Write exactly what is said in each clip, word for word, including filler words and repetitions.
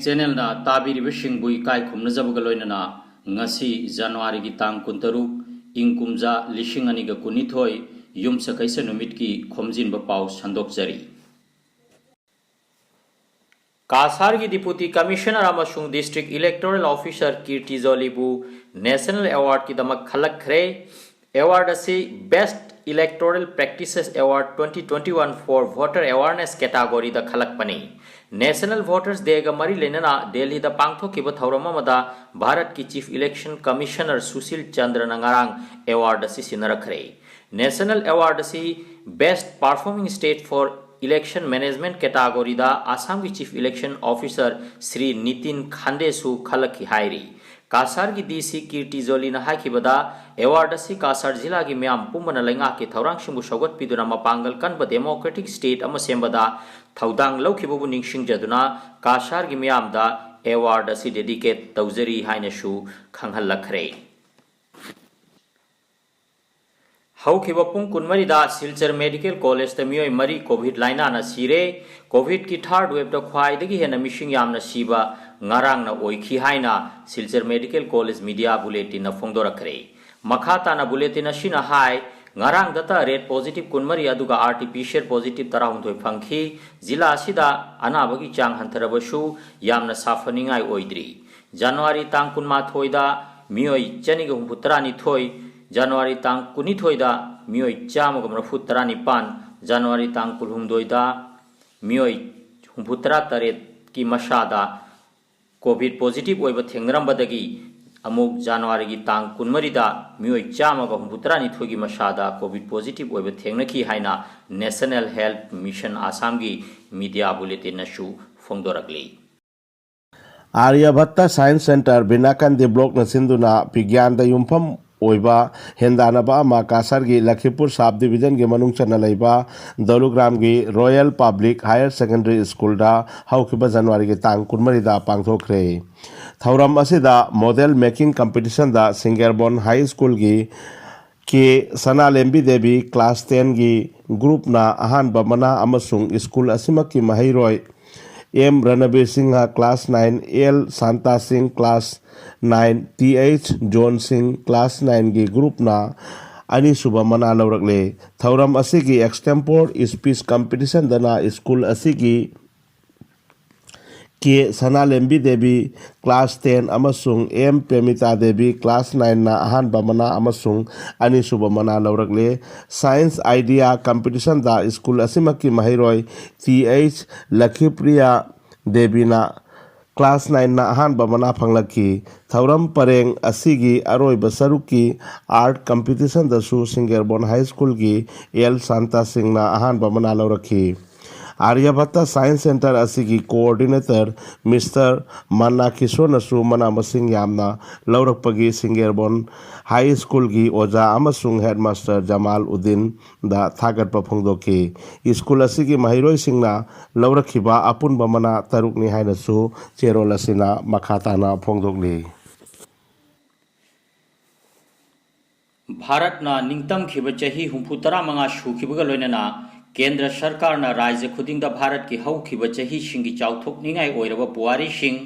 ꯆꯦꯅꯦꯜꯅ ꯇꯥꯕꯤꯔꯤꯕꯁꯤꯡꯕꯨ ꯏꯀꯥꯏ ꯈꯨꯝꯅꯖꯕꯒ ꯂꯣꯏꯅꯅ ꯉꯁꯤ ꯖꯅꯋꯥꯔꯤꯒꯤ ꯇꯥꯡ ꯀꯨꯟꯇꯔꯨꯛ, ꯏꯪ ꯀꯨꯝꯖꯥ ꯂꯤꯁꯤꯡ ꯑꯅꯤꯒ ꯀꯨꯟꯅꯤꯊꯣꯏ, ꯌꯨꯝꯁꯀꯩꯁ ꯅꯨꯃꯤꯠꯀꯤ ꯈꯣꯝꯖꯤꯟꯕ ꯄꯥꯎ ꯁꯟꯗꯣꯛꯆꯔꯤ꯫ ꯀꯥꯁꯥꯔꯒꯤ Deputy Commissioner ꯑꯃꯁꯨꯡ District Electoral Officer ꯀꯤꯔꯇꯤ ꯖꯣꯂꯤꯕꯨ National Awardꯀꯤꯗꯃꯛ ꯈꯜꯂꯛꯈ꯭ꯔꯦ꯫ Award ꯑꯁꯤ Best Electoral Practices Award twenty twenty-one for Voter Awareness categoryꯗ ꯈꯜꯂꯛꯄꯅꯤ꯫ National Voters Dayꯒ ꯃꯔꯤ ꯂꯩꯅꯅ ꯗꯦꯜꯂꯤꯗ ꯄꯥꯡꯊꯣꯛꯈꯤꯕ ꯊꯧꯔꯝ ꯑꯃꯗ ꯚꯥꯔꯠꯀꯤ Chief Election Commissioner ꯁꯨꯁꯤꯜ ꯆꯟꯗ꯭ꯔꯅ ꯉꯔꯥꯡ award ꯑꯁꯤ ꯁꯤꯟꯅꯔꯛꯈ꯭ꯔꯦ꯫ National Award ꯑꯁꯤ Best Performing State for Election Management categoryꯗ ꯑꯁꯥꯝꯒꯤ Chief Election Officer Shri Nitin ꯈꯥꯟꯗꯦꯁꯨ ꯈꯜꯂꯛꯈꯤ ꯍꯥꯏꯔꯤ꯫ ꯀꯥꯁꯥꯔꯒꯤ ꯗꯤ ꯁꯤ ꯀꯤꯔꯇꯤ ꯖꯣꯂꯤꯅ ꯍꯥꯏꯈꯤꯕꯗ, award ꯑꯁꯤ ꯀꯥꯁꯥꯔ ꯖꯤꯂꯥꯒꯤ ꯃꯤꯌꯥꯝ ꯄꯨꯝꯕꯅ ꯂꯩꯉꯥꯛꯀꯤ ꯊꯧꯔꯥꯡꯁꯤꯡꯕꯨ ꯁꯧꯒꯠꯄꯤꯗꯨꯅ ꯃꯄꯥꯡꯒꯜ ꯀꯟꯕ democratic state ꯑꯃ ꯁꯦꯝꯕꯗ ꯊꯧꯗꯥꯡ ꯂꯧꯈꯤꯕꯕꯨ ꯅꯤꯡꯁꯤꯡꯖꯗꯨꯅ ꯀꯥꯁꯥꯔꯒꯤ ꯃꯤꯌꯥꯝꯗ award ꯑꯁꯤ dedicate ꯇꯧꯖꯔꯤ ꯍꯥꯏꯅꯁꯨ ꯈꯪꯍꯜꯂꯛꯈ꯭ꯔꯦ꯫ ꯍꯧꯈꯤꯕ ꯄꯨꯡ ꯀꯨꯟꯃꯔꯤꯗ ꯁꯤꯜꯆꯔ ꯃꯦꯗꯤꯀꯦꯜ ꯀꯣꯂꯦꯖꯇ ꯃꯤꯑꯣꯏ ꯃꯔꯤ COVID ꯂꯥꯏꯅꯥꯅ ꯁꯤꯔꯦ꯫ COVIDꯀꯤ third waveꯇ ꯈ꯭ꯋꯥꯏꯗꯒꯤ ꯍꯦꯟꯅ ꯃꯤꯁꯤꯡ ꯌꯥꯝꯅ ꯁꯤꯕ ꯉꯔꯥꯡꯅ ꯑꯣꯏꯈꯤ ꯍꯥꯏꯅ ꯁꯤꯜꯆꯔ ꯃꯦꯗꯤꯀꯦꯜ ꯀꯣꯂꯦꯖ media bulletinꯅ ꯐꯣꯡꯗꯣꯔꯛꯈ꯭ꯔꯦ꯫ ꯃꯈꯥ ꯇꯥꯅ bulletin ꯑꯁꯤꯅ ꯍꯥꯏ, ꯉꯔꯥꯡꯗꯇ red positive ꯀꯨꯟꯃꯔꯤ ꯑꯗꯨꯒ RT-PCR positive ꯇꯔꯥꯍꯨꯝꯗꯣꯏ ꯐꯪꯈꯤ꯫ ꯖꯤꯂꯥ ꯑꯁꯤꯗ ꯑꯅꯥꯕꯒꯤ ꯆꯥꯡ ꯍꯟꯊꯔꯕꯁꯨ ꯌꯥꯝꯅ ꯁꯥꯐꯅꯤꯡꯉꯥꯏ ꯑꯣꯏꯗ꯭ꯔꯤ꯫ ꯖꯅꯋꯥꯔꯤ ꯇꯥꯡ ꯀꯨꯟꯃꯥꯊꯣꯏꯗ ꯃꯤꯑꯣꯏ ꯆꯅꯤꯒ ꯍꯨꯝꯐꯨ ꯇꯔꯥꯅꯤꯊꯣꯏ, ꯖꯅꯋꯥꯔꯤ ꯇꯥꯡ ꯀꯨꯟꯅꯤꯊꯣꯏꯗ ꯃꯤꯑꯣꯏ ꯆꯥꯝꯃꯒ ꯃꯔꯤꯐꯨ ꯇꯔꯥꯅꯤꯄꯥꯟ, ꯖꯅꯋꯥꯔꯤ ꯇꯥꯡ ꯀꯨꯟꯍꯨꯝꯗꯣꯏꯗ ꯃꯤꯑꯣꯏ ꯍꯨꯝꯐꯨ ꯇꯔꯥ ꯇꯔꯦꯠꯀꯤ ꯃꯁꯥꯗ COVID positive ꯑꯣꯏꯕ ꯊꯦꯡꯅꯔꯝꯕꯗꯒꯤ ꯑꯃꯨꯛ ꯖꯅꯋꯥꯔꯤꯒꯤ ꯇꯥꯡ ꯀꯨꯟꯃꯔꯤꯗ ꯃꯤꯑꯣꯏ ꯆꯥꯝꯃꯒ ꯍꯨꯝꯐꯨ ꯇꯔꯥꯅꯤꯊꯣꯏꯒꯤ ꯃꯁꯥꯗ COVID positive ꯑꯣꯏꯕ ꯊꯦꯡꯅꯈꯤ ꯍꯥꯏꯅ National Health Mission ꯑꯁꯥꯝꯒꯤ media bulletinꯅꯁꯨ ꯐꯣꯡꯗꯣꯔꯛꯂꯤ꯫ ꯑꯥꯔꯌꯥꯚꯠꯇ Science Centre ꯕꯤꯅꯥꯀꯥꯟꯗꯤ blockꯅ ꯁꯤꯟꯗꯨꯅ ꯕꯤꯒ꯭ꯌꯥꯟꯗ ꯌꯨꯝꯐꯝ ꯑꯣꯏꯕ ꯍꯦꯟꯗꯥꯟꯅꯕ ꯑꯃ ꯀꯥꯁꯥꯔꯒꯤ ꯂꯈꯤꯄꯨꯔ sub divisionꯒꯤ ꯃꯅꯨꯡ ꯆꯟꯅ ꯂꯩꯕ ꯗꯣꯂꯨꯒ꯭ꯔꯥꯝꯒꯤ Royal Public Higher Secondary Schoolꯗ ꯍꯧꯈꯤꯕ ꯖꯅꯋꯥꯔꯤꯒꯤ ꯇꯥꯡ ꯀꯨꯟꯃꯔꯤꯗ ꯄꯥꯡꯊꯣꯛꯈ꯭ꯔꯦ꯫ ꯊꯧꯔꯝ ꯑꯁꯤꯗ model making competitionꯗ ꯁꯤꯡꯒꯦꯔꯕꯣꯟ High Schoolꯒꯤ ꯀꯦ ꯁꯅꯥꯂꯦꯝꯕꯤ ꯗꯦꯕꯤ class tenꯒꯤ groupꯅ ꯑꯍꯥꯟꯕ ꯃꯅꯥ ꯑꯃꯁꯨꯡ school ꯑꯁꯤꯃꯛꯀꯤ ꯃꯍꯩꯔꯣꯏ M Ranbir Singh class nine, L Santa Singh class nine, T H John Singh class nineꯒꯤ groupꯅ ꯑꯅꯤꯁꯨꯕ ꯃꯅꯥ ꯂꯧꯔꯛꯂꯦ꯫ ꯊꯧꯔꯝ ꯑꯁꯤꯒꯤ extempore speech competitionꯗꯅ school ꯑꯁꯤꯒꯤ ꯀꯦ ꯁꯅꯥꯂꯦꯝꯕꯤ ꯗꯦꯕꯤ class ten ꯑꯃꯁꯨꯡ ꯑꯦꯝ ꯄ꯭ꯔꯦꯃꯤꯇꯥ ꯗꯦꯕꯤ class nineꯅ ꯑꯍꯥꯟꯕ ꯃꯅꯥ ꯑꯃꯁꯨꯡ ꯑꯅꯤꯁꯨꯕ ꯃꯅꯥ ꯂꯧꯔꯛꯂꯦ꯫ Science idea competitionꯗ school ꯑꯁꯤꯃꯛꯀꯤ ꯃꯍꯩꯔꯣꯏ ꯇꯤ ꯑꯩꯆ ꯂꯈꯤꯄ꯭ꯔꯤꯌꯥ ꯗꯦꯕꯤꯅ class nineꯅ ꯑꯍꯥꯟꯕ ꯃꯅꯥ ꯐꯪꯂꯛꯈꯤ꯫ ꯊꯧꯔꯝ ꯄꯔꯦꯡ ꯑꯁꯤꯒꯤ ꯑꯔꯣꯏꯕ ꯁꯔꯨꯛꯀꯤ art competitionꯗꯁꯨ ꯁꯤꯡꯒꯦꯔꯕꯣꯟ High Schoolꯒꯤ ꯑꯦꯜ ꯁꯥꯟꯇꯥ ꯁꯤꯡꯅ ꯑꯍꯥꯟꯕ ꯃꯅꯥ ꯂꯧꯔꯛꯈꯤ꯫ ꯑꯥꯔꯌꯥꯚꯠꯇ Science Centre ꯑꯁꯤꯒꯤ coordinator Mister ꯃꯟꯅꯥ ꯀꯤꯁꯣꯔꯅꯁꯨ ꯃꯅꯥ ꯃꯁꯤꯡ ꯌꯥꯝꯅ ꯂꯧꯔꯛꯄꯒꯤ ꯁꯤꯡꯒꯦꯔꯕꯣꯟ High Schoolꯒꯤ ꯑꯣꯖꯥ ꯑꯃꯁꯨꯡ headmaster ꯖꯃꯥꯜ ꯎꯗꯤꯟꯗ ꯊꯥꯒꯠꯄ ꯐꯣꯡꯗꯣꯛꯈꯤ꯫ School ꯑꯁꯤꯒꯤ ꯃꯍꯩꯔꯣꯏꯁꯤꯡꯅ ꯂꯧꯔꯛꯈꯤꯕ ꯑꯄꯨꯟꯕ ꯃꯅꯥ ꯇꯔꯨꯛꯅꯤ ꯍꯥꯏꯅꯁꯨ ꯆꯦꯔꯣꯜ ꯑꯁꯤꯅ ꯃꯈꯥ ꯇꯥꯅ ꯐꯣꯡꯗꯣꯛꯂꯤ꯫ ꯚꯥꯔꯠꯅ ꯅꯤꯡꯇꯝꯈꯤꯕ ꯆꯍꯤ ꯍꯨꯝꯐꯨ ꯇꯔꯥꯃꯉꯥ ꯁꯨꯈꯤꯕꯒ ꯂꯣꯏꯅꯅ ꯀꯦꯟꯗ꯭ꯔ ꯁꯔꯀꯥꯔꯅ ꯔꯥꯖ꯭ꯌ ꯈꯨꯗꯤꯡꯗ ꯚꯥꯔꯠꯀꯤ ꯍꯧꯈꯤꯕ ꯆꯍꯤꯁꯤꯡꯒꯤ ꯆꯥꯎꯊꯣꯛꯅꯤꯡꯉꯥꯏ ꯑꯣꯏꯔꯕ ꯄꯨꯋꯥꯔꯤꯁꯤꯡ,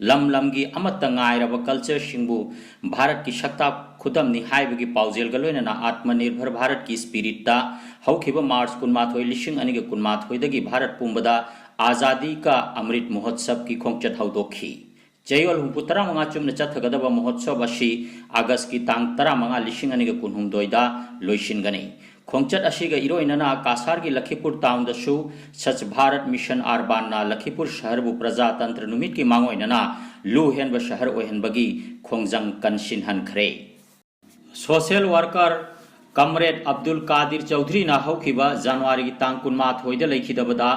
ꯂꯝ ꯂꯝꯒꯤ ꯑꯃꯠꯇ ꯉꯥꯏꯔꯕ cultureꯁꯤꯡꯕꯨ ꯚꯥꯔꯠꯀꯤ ꯁꯛꯇꯥꯛ ꯈꯨꯗꯝꯅꯤ ꯍꯥꯏꯕꯒꯤ ꯄꯥꯎꯖꯦꯜꯒ ꯂꯣꯏꯅꯅ ꯑꯥꯠꯃꯅꯤꯔꯚꯔ ꯚꯥꯔꯠꯀꯤ spiritꯇ ꯍꯧꯈꯤꯕ ꯃꯥꯔꯆ ꯀꯨꯟꯃꯥꯊꯣꯏ, ꯂꯤꯁꯤꯡ ꯑꯅꯤꯒ ꯀꯨꯟꯃꯥꯊꯣꯏꯗꯒꯤ ꯚꯥꯔꯠ ꯄꯨꯝꯕꯗ ꯑꯥꯖꯥꯗꯤ ꯀꯥ ꯑꯃ꯭ꯔꯤꯠ ꯃꯍꯣꯠꯁꯕꯀꯤ ꯈꯣꯡꯆꯠ ꯍꯧꯗꯣꯛꯈꯤ꯫ ꯆꯌꯣꯜ ꯍꯨꯝꯐꯨ ꯇꯔꯥꯃꯉꯥ ꯆꯨꯞꯅ ꯆꯠꯊꯒꯗꯕ ꯃꯍꯣꯠꯁꯕ ꯑꯁꯤ ꯑꯥꯒꯁꯀꯤ ꯇꯥꯡ ꯇꯔꯥꯃꯉꯥ, ꯂꯤꯁꯤꯡ ꯑꯅꯤꯒ ꯀꯨꯟꯍꯨꯝꯗꯣꯏꯗ ꯂꯣꯏꯁꯤꯟꯒꯅꯤ꯫ ꯈꯣꯡꯆꯠ ꯑꯁꯤꯒ ꯏꯔꯣꯏꯅꯅ ꯀꯥꯁꯥꯔꯒꯤ ꯂꯈꯤꯄꯨꯔ townꯗꯁꯨ ꯁ꯭ꯋꯆ ꯚꯥꯔꯠ ꯃꯤꯁꯟ ꯑꯥꯔꯕꯥꯟꯅ ꯂꯈꯤꯄꯨꯔ ꯁꯍꯔꯕꯨ ꯄ꯭ꯔꯖꯥꯇꯟꯇ꯭ꯔ ꯅꯨꯃꯤꯠꯀꯤ ꯃꯥꯡꯑꯣꯏꯅꯅ ꯂꯨ ꯍꯦꯟꯕ ꯁꯍꯔ ꯑꯣꯏꯍꯟꯕꯒꯤ ꯈꯣꯡꯖꯪ ꯀꯟꯁꯤꯟꯍꯟꯈ꯭ꯔꯦ꯫ Social worker Comrade ꯑꯕꯗꯨꯜ ꯀꯥꯗꯤꯔ ꯆꯧꯙꯨꯔꯤꯅ ꯍꯧꯈꯤꯕ ꯖꯅꯋꯥꯔꯤꯒꯤ ꯇꯥꯡ ꯀꯨꯟꯃꯥꯊꯣꯏꯗ ꯂꯩꯈꯤꯗꯕꯗ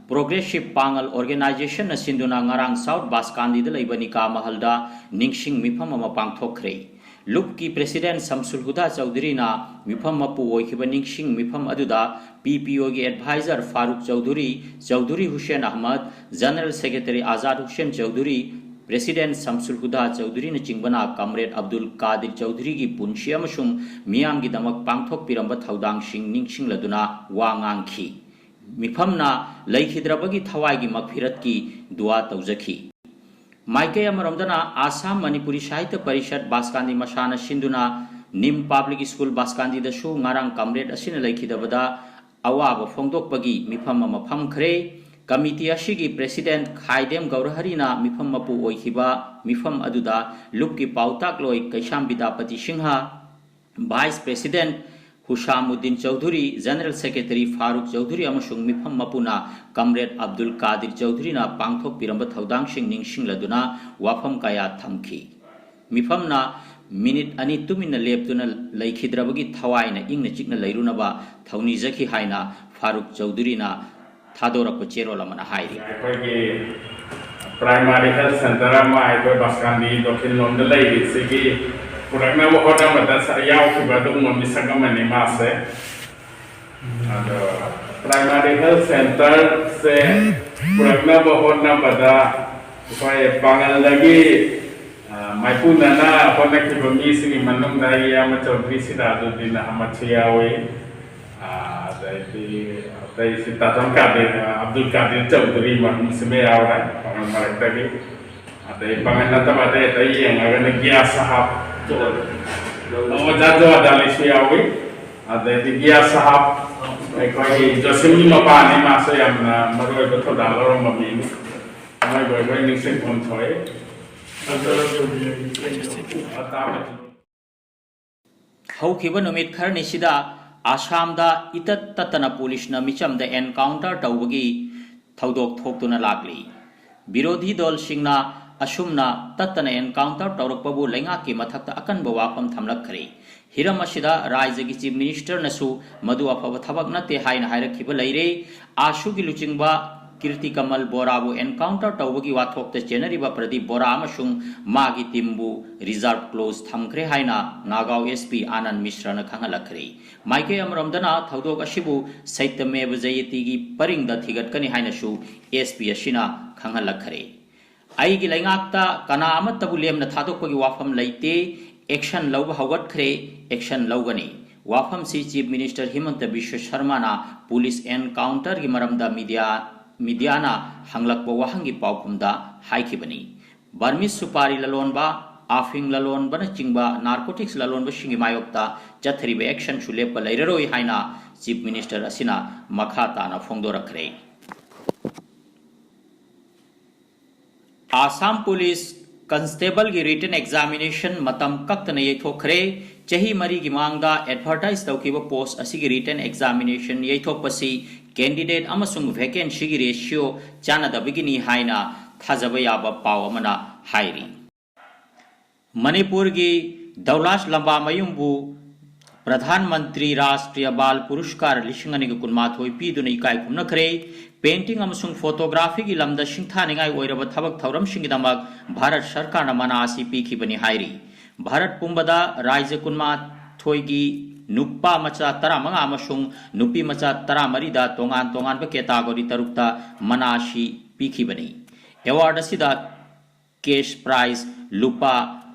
Progressive ꯄꯥꯡꯒꯜ Organisationꯅ ꯁꯤꯟꯗꯨꯅ ꯉꯔꯥꯡ ꯁꯥꯎꯠ ꯕꯥꯁꯀꯥꯟꯗꯤꯗ ꯂꯩꯕ ꯅꯤꯀꯥ ꯃꯍꯜꯗ ꯅꯤꯡꯁꯤꯡ ꯃꯤꯐꯝ ꯑꯃ ꯄꯥꯡꯊꯣꯛꯈ꯭ꯔꯦ꯫ ꯂꯨꯞꯀꯤ President ꯁꯝꯁꯨꯜ ꯍꯨꯗꯥ ꯆꯧꯙꯨꯔꯤꯅ ꯃꯤꯐꯝ ꯃꯄꯨ ꯑꯣꯏꯈꯤꯕ ꯅꯤꯡꯁꯤꯡ ꯃꯤꯐꯝ ꯑꯗꯨꯗ ꯄꯤ ꯄꯤ ꯑꯣꯒꯤ advisor Farooq Chaudhuri, Chaudhuri Hussain Ahmad, General Secretary ꯑꯥꯖꯥꯗ Hussain Chaudhuri, President ꯁꯝꯁꯨꯜ ꯍꯨꯗꯥ ꯆꯧꯙꯨꯔꯤꯅꯆꯤꯡꯕꯅ Comrade Abdul ꯀꯥꯗꯤꯔ ꯆꯧꯙꯨꯔꯤꯒꯤ ꯄꯨꯟꯁꯤ ꯑꯃꯁꯨꯡ ꯃꯤꯌꯥꯝꯒꯤꯗꯃꯛ ꯄꯥꯡꯊꯣꯛꯄꯤꯔꯝꯕ ꯊꯧꯗꯥꯡꯁꯤꯡ ꯅꯤꯡꯁꯤꯡꯂꯗꯨꯅ ꯋꯥ ꯉꯥꯡꯈꯤ꯫ ꯃꯤꯐꯝꯅ ꯂꯩꯈꯤꯗ꯭ꯔꯕꯒꯤ ꯊꯋꯥꯏꯒꯤ ꯃꯛꯐꯤꯔꯠꯀꯤ ꯗꯨꯋꯥ ꯇꯧꯖꯈꯤ꯫ ꯃꯥꯏꯀꯩ ꯑꯃꯔꯣꯝꯗꯅ ꯑꯥꯁꯥꯝ ꯃꯅꯤꯄꯨꯔꯤ ꯁꯥꯍꯤꯇ꯭ꯌ ꯄꯔꯤꯁꯠ ꯕꯥꯁꯀꯥꯟꯗꯤ ꯃꯁꯥꯅ ꯁꯤꯟꯗꯨꯅ ꯅꯤꯝ ꯄꯕ꯭ꯂꯤꯛ ꯁ꯭ꯀꯨꯜ ꯕꯥꯁꯀꯥꯟꯗꯤꯗꯁꯨ ꯉꯔꯥꯡ ꯀꯝꯔꯦꯗ ꯑꯁꯤꯅ ꯂꯩꯈꯤꯗꯕꯗ ꯑꯋꯥꯕ ꯐꯣꯡꯗꯣꯛꯄꯒꯤ ꯃꯤꯐꯝ ꯑꯃ ꯐꯝꯈ꯭ꯔꯦ꯫ ꯀꯃꯤꯇꯤ ꯑꯁꯤꯒꯤ ꯄ꯭ꯔꯦꯁꯤꯗꯦꯟꯠ ꯈꯥꯏꯗꯦꯝ ꯒꯧꯔꯍꯔꯤꯅ ꯃꯤꯐꯝ ꯃꯄꯨ ꯑꯣꯏꯈꯤꯕ ꯃꯤꯐꯝ ꯑꯗꯨꯗ ꯂꯨꯞꯀꯤ ꯄꯥꯎꯇꯥꯛꯂꯣꯏ Keisham Bidyapati Singh, vice president Husamuddin Chowdhury, general secretary Farooq Chowdhury ꯑꯃꯁꯨꯡ ꯃꯤꯐꯝ ꯃꯄꯨꯅ ꯀꯝꯔꯦꯗ ꯑꯕꯗꯨꯜ ꯀꯥꯗꯤꯔ ꯆꯧꯙꯨꯔꯤꯅ ꯄꯥꯡꯊꯣꯛꯄꯤꯔꯝꯕ ꯊꯧꯗꯥꯡꯁꯤꯡ ꯅꯤꯡꯁꯤꯡꯂꯗꯨꯅ ꯋꯥꯐꯝ ꯀꯌꯥ ꯊꯝꯈꯤ꯫ ꯃꯤꯐꯝꯅ ꯃꯤꯅꯤꯠ ꯑꯅꯤ ꯇꯨꯃꯤꯟꯅ ꯂꯦꯞꯇꯨꯅ ꯂꯩꯈꯤꯗ꯭ꯔꯕꯒꯤ ꯊꯋꯥꯏꯅ ꯏꯪꯅ ꯆꯤꯛꯅ ꯂꯩꯔꯨꯅꯕ ꯊꯧꯅꯤꯖꯈꯤ ꯍꯥꯏꯅ ꯐꯥꯔꯨꯛ ꯆꯧꯙꯨꯔꯤꯅ ꯊꯥꯗꯣꯔꯛꯄ ꯆꯦꯔꯣꯜ ꯑꯃꯅ ꯍꯥꯏꯔꯤ꯫ ꯑꯩꯈꯣꯏꯒꯤ ꯄ꯭ꯔꯥꯏꯃꯥꯔꯤ ꯍꯦꯜꯊ ꯁꯦꯟꯇꯔ ꯑꯃ ꯑꯩꯈꯣꯏ ꯕꯥꯁꯀꯥꯟꯗꯤ ꯗꯣꯈꯤꯟ ꯂꯣꯝꯗ ꯂꯩꯔꯤꯁꯤꯒꯤ ꯄꯨꯔꯛꯅꯕ ꯍꯣꯠꯅꯕꯗ ꯁ-, ꯌꯥꯎꯈꯤꯕ ꯑꯗꯨꯒꯨꯝꯕ ꯃꯤꯁꯛ ꯑꯃꯅꯤ ꯃꯥꯁꯦ꯫ ꯑꯗꯣ ꯄ꯭ꯔꯥꯏꯃꯥꯔꯤ ꯍꯦꯜꯊ ꯁꯦꯟꯇꯔꯁꯦ ꯄꯨꯔꯛꯅꯕ ꯍꯣꯠꯅꯕꯗ ꯑꯩꯈꯣꯏ ꯄꯥꯡꯒꯜꯗꯒꯤ, ꯑ, ꯃꯥꯏꯄꯨꯅꯅ ꯍꯣꯠꯅꯈꯤꯕ ꯃꯤꯁꯤꯡꯒꯤ ꯃꯅꯨꯡꯗ ꯑꯩ ꯏꯌꯥꯝꯕ ꯆꯧꯙꯨꯔꯤ ꯁꯤꯔꯥꯖꯨꯗꯤꯟ ꯑꯍꯃꯗꯁꯨ ꯌꯥꯎꯏ꯫ ꯑ, ꯑꯗꯩꯗꯤ ꯑꯇꯩꯁꯤ ꯇꯥꯇꯣꯟ ꯀꯥꯗꯤꯔ, ꯑꯕꯗꯨꯜ ꯀꯥꯗꯤꯔ ꯆꯧꯙꯨꯔꯤ ꯃꯔꯨꯞꯁꯤꯃ ꯌꯥꯎꯔꯦ ꯄꯥꯡꯒꯜ ꯃꯔꯛꯇꯒꯤ꯫ ꯑꯗꯩ ꯄꯥꯡꯒꯜ ꯅꯠꯇꯕ ꯑꯇꯩ ꯑꯇꯩ ꯌꯦꯡꯉꯒꯅ ꯒꯤꯌꯥ ꯁꯥꯍꯥꯕ, ꯑꯣꯖꯥ ꯖꯋꯥꯗ ꯑꯂꯤꯁꯨ ꯌꯥꯎꯏ꯫ ꯑꯗꯩꯗꯤ ꯒꯤꯌꯥ ꯁꯥꯍꯥꯕ ꯑꯩꯈꯣꯏꯒꯤ ꯖꯣꯁꯤꯝꯒꯤ ꯃꯄꯥꯅꯤ, ꯃꯥꯁꯨ ꯌꯥꯝꯅ ꯃꯔꯨ ꯑꯣꯏꯕ ꯊꯧꯗꯥꯡ ꯂꯧꯔꯝꯕ ꯃꯤꯅꯤ꯫ ꯃꯣꯏ ꯃꯣꯏ ꯂꯣꯏ ꯅꯤꯡꯁꯤꯡꯐꯝ ꯊꯣꯛꯏ꯫ ꯑꯇꯥꯕ ꯍꯧꯈꯤꯕ ꯅꯨꯃꯤꯠ ꯈꯔꯅꯤꯁꯤꯗ ꯑꯁꯥꯝꯗ ꯏꯇꯠ ꯇꯠꯇꯅ ꯄꯨꯂꯤꯁꯅ ꯃꯤꯆꯝꯗ ꯑꯦꯟꯀꯥꯎꯟꯇꯔ ꯇꯧꯕꯒꯤ ꯊꯧꯗꯣꯛ ꯊꯣꯛꯇꯨꯅ ꯂꯥꯛꯂꯤ꯫ ꯕꯤꯔꯣꯙꯤ ꯗꯜꯁꯤꯡꯅ ꯑꯁꯨꯝꯅ ꯇꯠꯇꯅ ꯑꯦꯟꯀꯥꯎꯟꯇꯔ ꯇꯧꯔꯛꯄꯕꯨ ꯂꯩꯉꯥꯛꯀꯤ ꯃꯊꯛꯇ ꯑꯀꯟꯕ ꯋꯥꯐꯝ ꯊꯝꯂꯛꯈ꯭ꯔꯦ꯫ ꯍꯤꯔꯝ ꯑꯁꯤꯗ ꯔꯥꯖ꯭ꯌꯒꯤ ꯆꯤꯐ ꯃꯤꯅꯤꯁꯇꯔꯅꯁꯨ ꯃꯗꯨ ꯑꯐꯕ ꯊꯕꯛ ꯅꯠꯇꯦ ꯍꯥꯏꯅ ꯍꯥꯏꯔꯛꯈꯤꯕ ꯂꯩꯔꯦ꯫ ꯑꯥꯁꯨꯒꯤ ꯂꯨꯆꯤꯡꯕ ꯀꯤꯔꯇꯤ ꯀꯃꯜ ꯕꯣꯔꯥꯕꯨ ꯑꯦꯟꯀꯥꯎꯟꯇꯔ ꯇꯧꯕꯒꯤ ꯋꯥꯊꯣꯛꯇ ꯆꯦꯟꯅꯔꯤꯕ ꯄ꯭ꯔꯗꯤꯞ ꯕꯣꯔꯥ ꯑꯃꯁꯨꯡ ꯃꯥꯒꯤ ꯇꯤꯝꯕꯨ ꯔꯤꯖꯥꯔꯚ ꯀ꯭ꯂꯣꯖ ꯊꯝꯈ꯭ꯔꯦ ꯍꯥꯏꯅ ꯅꯥꯒꯥꯎ ꯑꯦꯁ ꯄꯤ ꯑꯥꯅꯟꯗ ꯃꯤꯁ꯭ꯔꯅ ꯈꯪꯍꯜꯂꯛꯈ꯭ꯔꯦ꯫ ꯃꯥꯏꯀꯩ ꯑꯃꯔꯣꯝꯗꯅ ꯊꯧꯗꯣꯛ ꯑꯁꯤꯕꯨ ꯁꯩꯇꯃꯦꯕ ꯖꯌꯇꯤꯒꯤ ꯄꯔꯤꯡꯗ ꯊꯤꯒꯠꯀꯅꯤ ꯍꯥꯏꯅꯁꯨ ꯑꯦꯁ ꯄꯤ ꯑꯁꯤꯅ ꯈꯪꯍꯜꯂꯛꯈ꯭ꯔꯦ꯫ ꯑꯩꯒꯤ ꯂꯩꯉꯥꯛꯇ ꯀꯅꯥ ꯑꯃꯠꯇꯕꯨ ꯂꯦꯝꯅ ꯊꯥꯗꯣꯛꯄꯒꯤ ꯋꯥꯐꯝ ꯂꯩꯇꯦ꯫ ꯑꯦꯛꯁꯟ ꯂꯧꯕ ꯍꯧꯒꯠꯈ꯭ꯔꯦ, ꯑꯦꯛꯁꯟ ꯂꯧꯒꯅꯤ꯫ ꯋꯥꯐꯝꯁꯤ Chief Minister ꯍꯤꯃꯟꯇ ꯕꯤꯁ꯭ꯋ ꯁꯔꯃꯥꯅ police encounterꯒꯤ ꯃꯔꯝꯗ media, mediaꯅ ꯍꯪꯂꯛꯄ ꯋꯥꯍꯪꯒꯤ ꯄꯥꯎꯈꯨꯝꯗ ꯍꯥꯏꯈꯤꯕꯅꯤ꯫ Burmese ꯁꯨꯄꯥꯔꯤ ꯂꯂꯣꯟꯕ, ꯑꯐꯤꯡ ꯂꯂꯣꯟꯕꯅꯆꯤꯡꯕ narcotics ꯂꯂꯣꯟꯕꯁꯤꯡꯒꯤ ꯃꯥꯌꯣꯛꯇ ꯆꯠꯊꯔꯤꯕ actionꯁꯨ ꯂꯦꯞꯄ ꯂꯩꯔꯔꯣꯏ ꯍꯥꯏꯅ Chief Minister ꯑꯁꯤꯅ ꯃꯈꯥ ꯇꯥꯅ ꯐꯣꯡꯗꯣꯔꯛꯈ꯭ꯔꯦ꯫ ꯑꯥꯁꯥꯝ ꯄꯨꯂꯤꯁ ꯀꯟꯁꯇꯦꯕꯜꯒꯤ written examination ꯃꯇꯝ ꯀꯛꯇꯅ ꯌꯩꯊꯣꯛꯈ꯭ꯔꯦ꯫ ꯆꯍꯤ ꯃꯔꯤꯒꯤ ꯃꯃꯥꯡꯗ advertise ꯇꯧꯈꯤꯕ post ꯑꯁꯤꯒꯤ written examination ꯌꯩꯊꯣꯛꯄꯁꯤ candidate ꯑꯃꯁꯨꯡ vacancyꯒꯤ ratio ꯆꯥꯟꯅꯗꯕꯒꯤꯅꯤ ꯍꯥꯏꯅ ꯊꯥꯖꯕ ꯌꯥꯕ ꯄꯥꯎ ꯑꯃꯅ ꯍꯥꯏꯔꯤ꯫ ꯃꯅꯤꯄꯨꯔꯒꯤ ꯗꯧꯂꯥꯁ ꯂꯝꯕꯥ ꯃꯌꯨꯝꯕꯨ ꯄ꯭ꯔꯙꯥꯟ ꯃꯟꯇ꯭ꯔꯤ ꯔꯥꯁꯇ꯭ꯔꯤꯌ ꯕꯥꯜ ꯄꯨꯔꯁꯀꯥꯔ ꯂꯤꯁꯤꯡ ꯑꯅꯤꯒ ꯀꯨꯟꯃꯥꯊꯣꯏ ꯄꯤꯗꯨꯅ ꯏꯀꯥꯏ ꯈꯨꯝꯅꯈ꯭ꯔꯦ꯫ Painting ꯑꯃꯁꯨꯡ photographyꯒꯤ ꯂꯝꯗ ꯁꯤꯡꯊꯥꯅꯤꯡꯉꯥꯏ ꯑꯣꯏꯔꯕ ꯊꯕꯛ ꯊꯧꯔꯝꯁꯤꯡꯒꯤꯗꯃꯛ ꯚꯥꯔꯠ ꯁꯔꯀꯥꯔꯅ ꯃꯅꯥ ꯑꯁꯤ ꯄꯤꯈꯤꯕꯅꯤ ꯍꯥꯏꯔꯤ꯫ ꯚꯥꯔꯠ ꯄꯨꯝꯕꯗ ꯔꯥꯖ꯭ꯌ ꯀꯨꯟꯃꯥꯊꯣꯏꯒꯤ ꯅꯨꯄꯥ ꯃꯆꯥ ꯇꯔꯥꯃꯉꯥ ꯑꯃꯁꯨꯡ ꯅꯨꯄꯤ ꯃꯆꯥ ꯇꯔꯥꯃꯔꯤꯗ ꯇꯣꯉꯥꯟ ꯇꯣꯉꯥꯟꯕ category ꯇꯔꯨꯛꯇ ꯃꯅꯥ ꯑꯁꯤ ꯄꯤꯈꯤꯕꯅꯤ꯫ Award ꯑꯁꯤꯗ cash prize ꯂꯨꯄꯥ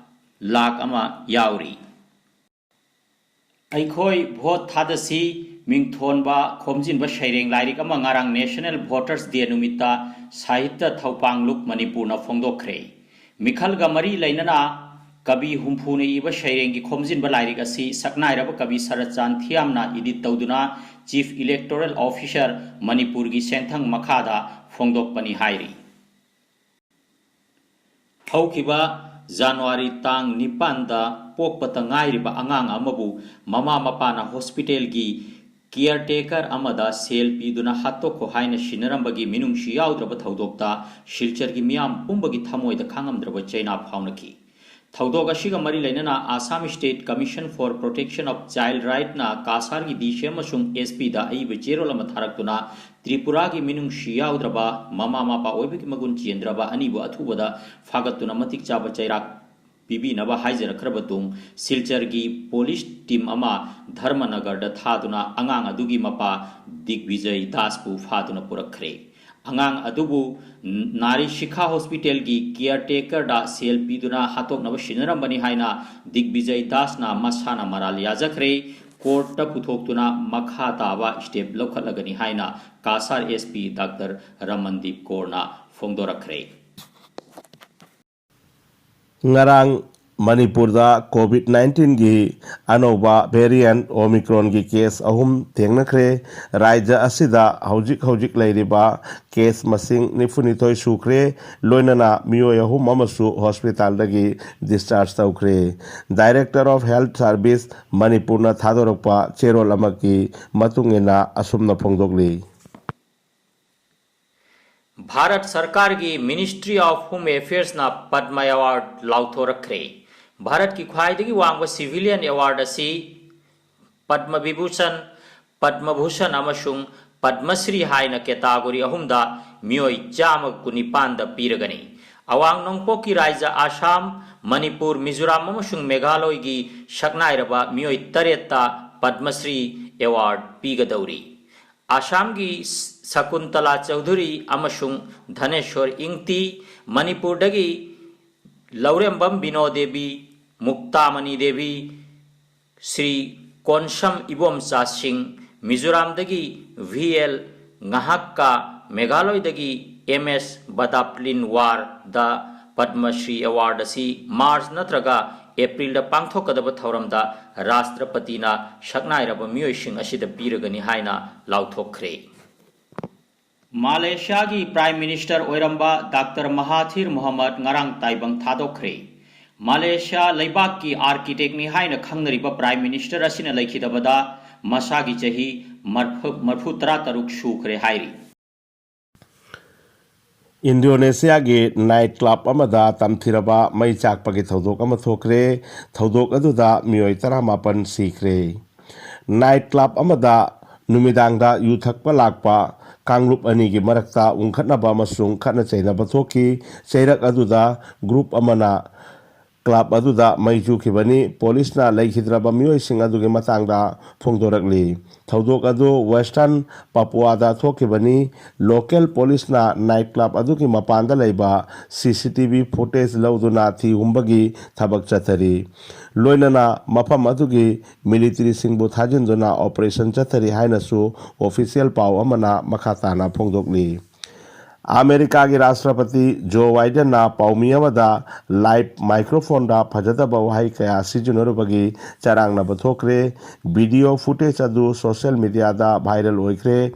ꯂꯥꯈ ꯑꯃ ꯌꯥꯎꯔꯤ꯫ ꯑꯩꯈꯣꯏ ꯚꯣꯠ ꯊꯥꯗꯁꯤ ꯃꯤꯡꯊꯣꯟꯕ ꯈꯣꯝꯖꯤꯟꯕ ꯁꯩꯔꯦꯡ ꯂꯥꯏꯔꯤꯛ ꯑꯃ ꯉꯔꯥꯡ National Voters Day ꯅꯨꯃꯤꯠꯇ ꯁꯥꯍꯤꯇ꯭ꯌ ꯊꯧꯄꯥꯡꯂꯨꯞ ꯃꯅꯤꯄꯨꯔꯅ ꯐꯣꯡꯗꯣꯛꯈ꯭ꯔꯦ꯫ ꯃꯤꯈꯜꯒ ꯃꯔꯤ ꯂꯩꯅꯅ ꯀꯕꯤ ꯍꯨꯝꯐꯨꯅ ꯏꯕ ꯁꯩꯔꯦꯡꯒꯤ ꯈꯣꯝꯖꯤꯟꯕ ꯂꯥꯏꯔꯤꯛ ꯑꯁꯤ ꯁꯛꯅꯥꯏꯔꯕ ꯀꯕꯤ ꯁꯔꯠꯆꯥꯟ ꯊꯤꯌꯥꯝꯅ edit ꯇꯧꯗꯨꯅ Chief Electoral Officer ꯃꯅꯤꯄꯨꯔꯒꯤ ꯁꯦꯟꯊꯪ ꯃꯈꯥꯗ ꯐꯣꯡꯗꯣꯛꯄꯅꯤ ꯍꯥꯏꯔꯤ꯫ ꯍꯧꯈꯤꯕ ꯖꯅꯋꯥꯔꯤ ꯇꯥꯡ ꯅꯤꯄꯥꯟꯗ ꯄꯣꯛꯄꯇ ꯉꯥꯏꯔꯤꯕ ꯑꯉꯥꯡ ꯑꯃꯕꯨ ꯃꯃꯥ ꯃꯄꯥꯅ ꯍꯣꯁꯄꯤꯇꯥꯜꯒꯤ caretaker ꯑꯃꯗ ꯁꯦꯜ ꯄꯤꯗꯨꯅ ꯍꯥꯠꯇꯣꯛꯈꯣ ꯍꯥꯏꯅ ꯁꯤꯟꯅꯔꯝꯕꯒꯤ ꯃꯤꯅꯨꯡꯁꯤ ꯌꯥꯎꯗ꯭ꯔꯕ ꯊꯧꯗꯣꯛꯇ ꯁꯤꯜꯆꯔꯒꯤ ꯃꯤꯌꯥꯝ ꯄꯨꯝꯕꯒꯤ ꯊꯃꯣꯏꯗ ꯈꯥꯡꯉꯝꯗ꯭ꯔꯕ ꯆꯩꯅꯥ ꯐꯥꯎꯅꯈꯤ꯫ ꯊꯧꯗꯣꯛ ꯑꯁꯤꯒ ꯃꯔꯤ ꯂꯩꯅꯅ Assam State Commission for Protection of Child Rightꯅ ꯀꯥꯁꯥꯔꯒꯤ DC ꯑꯃꯁꯨꯡ SPꯗ ꯑꯏꯕ ꯆꯦꯔꯣꯜ ꯑꯃ ꯊꯥꯔꯛꯇꯨꯅ ꯇ꯭ꯔꯤꯄꯨꯔꯥꯒꯤ ꯃꯤꯅꯨꯡꯁꯤ ꯌꯥꯎꯗ꯭ꯔꯕ, ꯃꯃꯥ ꯃꯄꯥ ꯑꯣꯏꯕꯒꯤ ꯃꯒꯨꯟ ꯆꯦꯟꯗ꯭ꯔꯕ ꯑꯅꯤꯕꯨ ꯑꯊꯨꯕꯗ ꯐꯥꯒꯠꯇꯨꯅ ꯃꯇꯤꯛ ꯆꯥꯕ ꯆꯩꯔꯥꯛ ꯄꯤꯕꯤꯅꯕ ꯍꯥꯏꯖꯔꯛꯈ꯭ꯔꯕ ꯇꯨꯡ, ꯁꯤꯜꯆꯔꯒꯤ police team ꯑꯃ ꯙꯔꯃꯅꯒꯔꯗ ꯊꯥꯗꯨꯅ ꯑꯉꯥꯡ ꯑꯗꯨꯒꯤ ꯃꯄꯥ ꯗꯤꯒꯕꯤꯖꯌ ꯗꯥꯁꯄꯨ ꯐꯥꯗꯨꯅ ꯄꯨꯔꯛꯈ꯭ꯔꯦ꯫ ꯑꯉꯥꯡ ꯑꯗꯨꯕꯨ ꯅꯥꯔꯤ ꯁꯤꯈꯥ ꯍꯣꯁꯄꯤꯇꯥꯜꯒꯤ caretakerꯗ ꯁꯦꯜ ꯄꯤꯗꯨꯅ ꯍꯥꯠꯇꯣꯛꯅꯕ ꯁꯤꯟꯅꯔꯝꯕꯅꯤ ꯍꯥꯏꯅ ꯗꯤꯒꯕꯤꯖꯌ ꯗꯥꯁꯅ ꯃꯁꯥꯅ ꯃꯔꯥꯜ ꯌꯥꯖꯈ꯭ꯔꯦ꯫ ꯀꯣꯔꯠꯇ ꯄꯨꯊꯣꯛꯇꯨꯅ ꯃꯈꯥ ꯇꯥꯕ ꯁ꯭ꯇꯦꯞ ꯂꯧꯈꯠꯂꯒꯅꯤ ꯍꯥꯏꯅ ꯀꯥꯁꯥꯔ ꯑꯦꯁ ꯄꯤ ꯗꯥꯛꯇꯔ ꯔꯃꯟꯗꯤꯞ ꯀꯣꯔꯅ ꯐꯣꯡꯗꯣꯔꯛꯈ꯭ꯔꯦ꯫ ꯉꯔꯥꯡ ꯃꯅꯤꯄꯨꯔꯗ ꯀꯣꯚꯤꯗ ꯅꯥꯏꯟꯇꯤꯟꯒꯤ ꯑꯅꯧꯕ ꯚꯦꯔꯤꯌꯦꯟꯠ ꯑꯣꯃꯤꯀ꯭ꯔꯣꯟꯒꯤ ꯀꯦꯁ ꯑꯍꯨꯝ ꯊꯦꯡꯅꯈ꯭ꯔꯦ꯫ ꯔꯥꯖ꯭ꯌ ꯑꯁꯤꯗ ꯍꯧꯖꯤꯛ ꯍꯧꯖꯤꯛ ꯂꯩꯔꯤꯕ ꯀꯦꯁ ꯃꯁꯤꯡ ꯅꯤꯐꯨꯅꯤꯊꯣꯏ ꯁꯨꯈ꯭ꯔꯦ꯫ ꯂꯣꯏꯅꯅ ꯃꯤꯑꯣꯏ ꯑꯍꯨꯝ ꯑꯃꯁꯨ ꯍꯣꯁꯄꯤꯇꯥꯜꯗꯒꯤ ꯗꯤꯁꯆꯥꯔꯖ ꯇꯧꯈ꯭ꯔꯦ꯫ Director of Health Service ꯃꯅꯤꯄꯨꯔꯅ ꯊꯥꯗꯣꯔꯛꯄ ꯆꯦꯔꯣꯜ ꯑꯃꯒꯤ ꯃꯇꯨꯡ ꯏꯟꯅ ꯑꯁꯨꯝꯅ ꯐꯣꯡꯗꯣꯛꯂꯤ꯫ ꯚꯥꯔꯠ ꯁꯔꯀꯥꯔꯒꯤ Ministry of Home Affairsꯅ ꯄꯗꯃ ꯑꯦꯋꯥꯔꯗ ꯂꯥꯎꯊꯣꯔꯛꯈ꯭ꯔꯦ꯫ ꯚꯥꯔꯠꯀꯤ ꯈ꯭ꯋꯥꯏꯗꯒꯤ ꯋꯥꯡꯕ ꯁꯤꯚꯤꯂꯤꯌꯟ ꯑꯦꯋꯥꯔꯗ ꯑꯁꯤ ꯄꯗꯃ ꯕꯤꯚꯨꯁꯟ, ꯄꯗꯃ ꯚꯨꯁꯟ ꯑꯃꯁꯨꯡ ꯄꯗꯃ ꯁ꯭ꯔꯤ ꯍꯥꯏꯅ ꯀꯦꯇꯥꯒꯣꯔꯤ ꯑꯍꯨꯝꯗ ꯃꯤꯑꯣꯏ ꯆꯥꯝꯃ ꯀꯨꯟꯅꯤꯄꯥꯟꯗ ꯄꯤꯔꯒꯅꯤ꯫ ꯑꯋꯥꯡ ꯅꯣꯡꯄꯣꯛꯀꯤ ꯔꯥꯖ꯭ꯌ ꯑꯁꯥꯝ, ꯃꯅꯤꯄꯨꯔ, ꯃꯤꯖꯣꯔꯥꯝ ꯑꯃꯁꯨꯡ ꯃꯦꯘꯥꯂꯣꯏꯒꯤ ꯁꯛꯅꯥꯏꯔꯕ ꯃꯤꯑꯣꯏ ꯇꯔꯦꯠꯇ ꯄꯗꯃ ꯁ꯭ꯔꯤ ꯑꯦꯋꯥꯔꯗ ꯄꯤꯒꯗꯧꯔꯤ꯫ ꯑꯁꯥꯝꯒꯤ ꯁꯀꯨꯟꯇꯂꯥ ꯆꯧꯙꯨꯔꯤ ꯑꯃꯁꯨꯡ ꯙꯅꯦꯁ꯭ꯋꯔ ꯏꯪꯇꯤ, ꯃꯅꯤꯄꯨꯔꯗꯒꯤ ꯂꯧꯔꯦꯝꯕꯝ ꯕꯤꯅꯣ ꯗꯦꯕꯤ, ꯃꯨꯛꯇꯥꯃꯅꯤ ꯗꯦꯕꯤ, ꯁ꯭ꯔꯤ ꯀꯣꯟꯁꯝ ꯏꯕꯣꯝꯆꯥ ꯁꯤꯡ, ꯃꯤꯖꯣꯔꯥꯝꯗꯒꯤ ꯚꯤ ꯑꯦꯜ ꯉꯥꯍꯛꯀ, ꯃꯦꯘꯥꯂꯣꯏꯗꯒꯤ ꯑꯦꯝ ꯑꯦꯁ ꯕꯗꯥꯞꯂꯤꯟꯋꯥꯔꯗ ꯄꯗꯃ ꯁ꯭ꯔꯤ ꯑꯦꯋꯥꯔꯗ ꯑꯁꯤ ꯃꯥꯔꯆ ꯅꯠꯇ꯭ꯔꯒ ꯑꯦꯄ꯭ꯔꯤꯜꯗ ꯄꯥꯡꯊꯣꯛꯀꯗꯕ ꯊꯧꯔꯝꯗ ꯔꯥꯁꯇ꯭ꯔꯄꯇꯤꯅ ꯁꯛꯅꯥꯏꯔꯕ ꯃꯤꯑꯣꯏꯁꯤꯡ ꯑꯁꯤꯗ ꯄꯤꯔꯒꯅꯤ ꯍꯥꯏꯅ ꯂꯥꯎꯊꯣꯛꯈ꯭ꯔꯦ꯫ ꯃꯥꯂꯦꯁꯤꯌꯥꯒꯤ ꯄ꯭ꯔꯥꯏꯝ ꯃꯤꯅꯤꯁꯇꯔ ꯑꯣꯏꯔꯝꯕ ꯗꯥꯛꯇꯔ ꯃꯍꯥꯊꯤꯔ ꯃꯣꯍꯝꯃꯗ ꯉꯔꯥꯡ ꯇꯥꯏꯕꯪ ꯊꯥꯗꯣꯛꯈ꯭ꯔꯦ꯫ ꯃꯥꯂꯦꯁꯤꯌꯥ ꯂꯩꯕꯥꯛꯀꯤ ꯑꯥꯔꯀꯤꯇꯦꯛꯅꯤ ꯍꯥꯏꯅ ꯈꯪꯅꯔꯤꯕ ꯄ꯭ꯔꯥꯏꯝ ꯃꯤꯅꯤꯁꯇꯔ ꯑꯁꯤꯅ ꯂꯩꯈꯤꯗꯕꯗ ꯃꯁꯥꯒꯤ ꯆꯍꯤ ꯃꯔꯐꯨ, ꯃꯔꯐꯨ ꯇꯔꯥ ꯇꯔꯨꯛ ꯁꯨꯈ꯭ꯔꯦ ꯍꯥꯏꯔꯤ꯫ ꯏꯟꯗꯣꯅꯦꯁꯤꯌꯥꯒꯤ ꯅꯥꯏꯠ ꯀ꯭ꯂꯕ ꯑꯃꯗ ꯇꯝꯊꯤꯔꯕ ꯃꯩ ꯆꯥꯛꯄꯒꯤ ꯊꯧꯗꯣꯛ ꯑꯃ ꯊꯣꯛꯈ꯭ꯔꯦ꯫ ꯊꯧꯗꯣꯛ ꯑꯗꯨꯗ ꯃꯤꯑꯣꯏ ꯇꯔꯥꯃꯥꯄꯟ ꯁꯤꯈ꯭ꯔꯦ꯫ ꯅꯥꯏꯠ ꯀ꯭ꯂꯕ ꯑꯃꯗ ꯅꯨꯃꯤꯗꯥꯡꯗ ꯌꯨ ꯊꯛꯄ ꯂꯥꯛꯄ ꯀꯥꯡꯂꯨꯞ ꯑꯅꯤꯒꯤ ꯃꯔꯛꯇ ꯎꯪꯈꯠꯅꯕ ꯑꯃꯁꯨꯡ ꯈꯠꯅ ꯆꯩꯅꯕ ꯊꯣꯛꯈꯤ꯫ ꯆꯩꯔꯛ ꯑꯗꯨꯗ ꯒ꯭ꯔꯨꯞ ꯑꯃꯅ club ꯑꯗꯨꯗ ꯃꯩ ꯆꯨꯈꯤꯕꯅꯤ꯫ ꯄꯨꯂꯤꯁꯅ ꯂꯩꯈꯤꯗ꯭ꯔꯕ ꯃꯤꯑꯣꯏꯁꯤꯡ ꯑꯗꯨꯒꯤ ꯃꯇꯥꯡꯗ ꯐꯣꯡꯗꯣꯔꯛꯂꯤ꯫ ꯊꯧꯗꯣꯛ ꯑꯗꯨ Western Papua ꯗ ꯊꯣꯛꯈꯤꯕꯅꯤ꯫ Local ꯄꯨꯂꯤꯁꯅ night club ꯑꯗꯨꯒꯤ ꯃꯄꯥꯟꯗ ꯂꯩꯕ C C T V footage ꯂꯧꯗꯨꯅ ꯊꯤ ꯍꯨꯝꯕꯒꯤ ꯊꯕꯛ ꯆꯠꯊꯔꯤ꯫ ꯂꯣꯏꯅꯅ ꯃꯐꯝ ꯑꯗꯨꯒꯤ military ꯁꯤꯡꯕꯨ ꯊꯥꯖꯤꯟꯗꯨꯅ operation ꯆꯠꯊꯔꯤ ꯍꯥꯏꯅꯁꯨ official ꯄꯥꯎ ꯑꯃꯅ ꯃꯈꯥ ꯇꯥꯅ ꯐꯣꯡꯗꯣꯛꯂꯤ꯫ ꯑꯃꯦꯔꯤꯀꯥꯒꯤ ꯔꯥꯁꯇ꯭ꯔꯄꯇꯤ ꯖꯣ ꯕꯥꯏꯗꯦꯟꯅ ꯄꯥꯎꯃꯤ ꯑꯃꯗ live microphone ꯗ ꯐꯖꯗꯕ ꯋꯥꯍꯩ ꯀꯌꯥ ꯁꯤꯖꯤꯟꯅꯔꯨꯕꯒꯤ ꯆꯔꯥꯡꯅꯕ ꯊꯣꯛꯈ꯭ꯔꯦ꯫ Video footage ꯑꯗꯨ social media ꯗ viral ꯑꯣꯏꯈ꯭ꯔꯦ꯫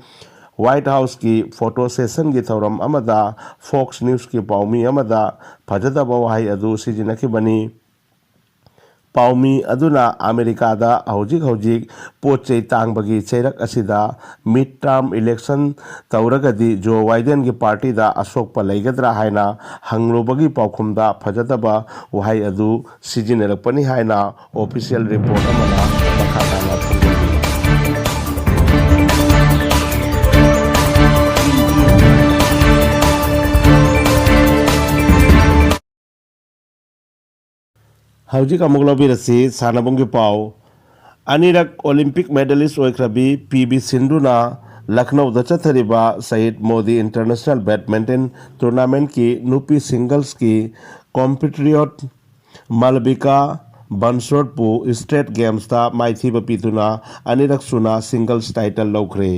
White House ꯀꯤ photo session ꯒꯤ ꯊꯧꯔꯝ ꯑꯃꯗ Fox News ꯀꯤ ꯄꯥꯎꯃꯤ ꯑꯃꯗ ꯐꯖꯗꯕ ꯋꯥꯍꯩ ꯑꯗꯨ ꯁꯤꯖꯤꯟꯅꯈꯤꯕꯅꯤ꯫ ꯄꯥꯎꯃꯤ ꯑꯗꯨꯅ ꯑꯃꯦꯔꯤꯀꯥꯗ ꯍꯧꯖꯤꯛ ꯍꯧꯖꯤꯛ ꯄꯣꯠ ꯆꯩ ꯇꯥꯡꯕꯒꯤ ꯆꯩꯔꯛ ꯑꯁꯤꯗ mid term election ꯇꯧꯔꯒꯗꯤ ꯖꯣ ꯕꯥꯏꯗꯦꯟꯒꯤ party ꯗ ꯑꯁꯣꯛꯄ ꯂꯩꯒꯗ꯭ꯔꯥ ꯍꯥꯏꯅ ꯍꯪꯂꯨꯕꯒꯤ ꯄꯥꯎꯈꯨꯝꯗ ꯐꯖꯗꯕ ꯋꯥꯍꯩ ꯑꯗꯨ ꯁꯤꯖꯤꯟꯅꯔꯛꯄꯅꯤ ꯍꯥꯏꯅ official report ꯑꯃꯅ ꯃꯈꯥ ꯇꯥꯅ ꯐꯣꯡꯗꯣꯛꯂꯤ꯫ ꯍꯧꯖꯤꯛ ꯑꯃꯨꯛ ꯂꯧꯕꯤꯔꯁꯤ ꯁꯥꯟꯅꯕꯨꯡꯒꯤ ꯄꯥꯎ꯫ ꯑꯅꯤꯔꯛ Olympic medalist ꯑꯣꯏꯈ꯭ꯔꯕꯤ ꯄꯤ ꯚꯤ ꯁꯤꯟꯙꯨꯅ ꯂꯈꯅꯧꯗ ꯆꯠꯊꯔꯤꯕ ꯁꯍꯤꯗ ꯃꯣꯗꯤ International Badminton Tournament ꯀꯤ ꯅꯨꯄꯤ singles ꯀꯤ compatriot ꯃꯥꯂꯕꯤꯀꯥ ꯕꯟꯁꯣꯔꯠꯄꯨ State Games ꯇ ꯃꯥꯏꯊꯤꯕ ꯄꯤꯗꯨꯅ ꯑꯅꯤꯔꯛ ꯁꯨꯅ singles title ꯂꯧꯈ꯭ꯔꯦ꯫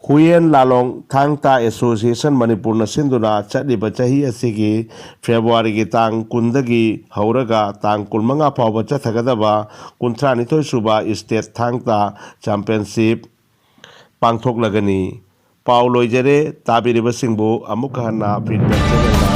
ꯍꯨꯌꯦꯟ ꯂꯥꯂꯣꯡ ꯊꯥꯡ ꯇꯥ Association ꯃꯅꯤꯄꯨꯔꯅ ꯁꯤꯟꯗꯨꯅ ꯆꯠꯂꯤꯕ ꯆꯍꯤ ꯑꯁꯤꯒꯤ February ꯒꯤ ꯇꯥꯡ ꯀꯨꯟꯗꯒꯤ ꯍꯧꯔꯒ ꯇꯥꯡ ꯀꯨꯟꯃꯉꯥ ꯐꯥꯎꯕ ꯆꯠꯊꯒꯗꯕ ꯀꯨꯟꯊ꯭ꯔꯥꯅꯤꯊꯣꯏ ꯁꯨꯕ State ꯊꯥꯡ ꯇꯥ Championship ꯄꯥꯡꯊꯣꯛꯂꯒꯅꯤ꯫ ꯄꯥꯎ ꯂꯣꯏꯖꯔꯦ꯫ ꯇꯥꯕꯤꯔꯤꯕꯁꯤꯡꯕꯨ ꯑꯃꯨꯛꯀ ꯍꯟꯅ Feedback Channel ꯗ